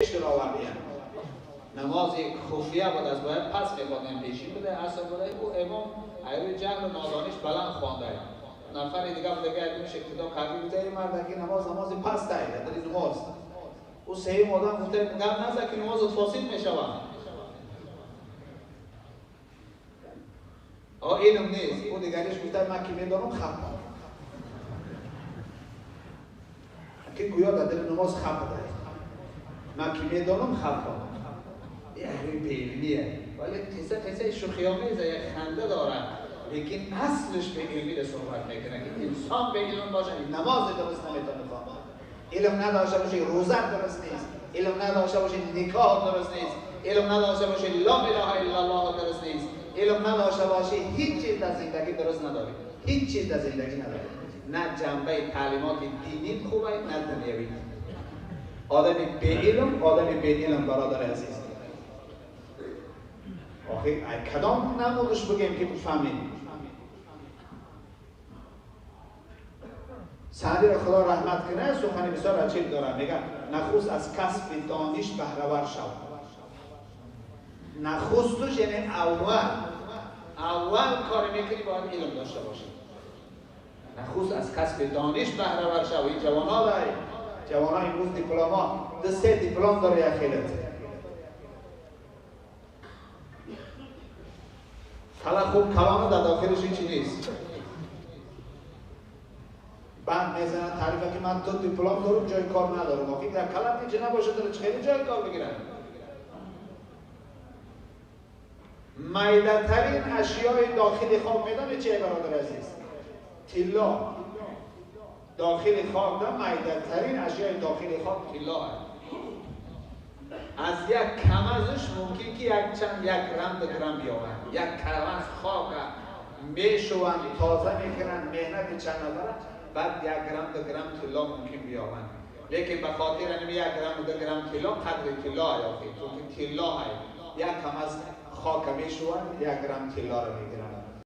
آوردیم. نماز خفیه بود، از باید پس میخوادیم پیشی بوده اصلا بوده او امام ایروی جهل و نادانش بلند خوانده. نفر دیگه بوده که ایدونش اقتدا قوی بوده، این مرد که نماز پس دهیده در نماز. او سیم آدم گفته گم نزد که نماز فاسد میشود. آه علم نیست. او دیگریش گفته من که میدانم خب که گویا در دل نماز خب داره. من که میدانم خب یه بی‌علمیه، ولی قصه شوخی‌آمیزه، یک خنده داره، لیکن اصلش به علمی صحبت میکنه که انسان به علم باشه نماز درست نمیتونه بخونه، علم نداشته باشه روزه درست نیست، علم نداشته باشه نکاح درست نیست، علم نداشته باشه لا اله الا الله درست نیست، علم نداشته باشه هیچ چیز در زندگی درست نداری، هیچ چیز در زندگی نداری، نه جنبه تعلیمات دینی خوبه نه دنیوی. آدم بی علم، آدم بی علم برادر عزیز. آخه کدام نمودش بگیم که بفهمیم؟ سعدی را خدا رحمت کنه سخن بسیار عجیب داره، میگه نخست از کسب دانش بهره ور شو. نخستش یعنی اول کار میکنی باید علم داشته باشی. نخست از کسب دانش بهره ور شو. این جوان ها داره، جوان ها امروز دیپلم ها، 2-3 دیپلم داره یک خیلت. کلا خوب کلام در داخلش هیچی نیست. بعد میزنن تعریفه که من 2 دیپلم دارم جای کار ندارم. آخه در کلام هیچی نباشه داره خیلی جای کار بگیرن. میده ترین اشیای داخل خاک میدانه چیه برادر عزیز؟ طلا. داخل خاک ده میده ترین اشیای داخل خاک طلا هست. از یک کمزش ممکن که یک چند 1 گرم 2 گرم بیاورن. یک کمز خاک میشوند تازه میکنن مهنت چند نفره، بعد 1 گرم 2 گرم طلا ممکن بیاورن. لیکن به خاطر این 1 گرم 2 گرم طلا قدر طلا هست، چون که طلا هست. یک کمز خاک میشوند 1 گرم طلا رو میگیرن.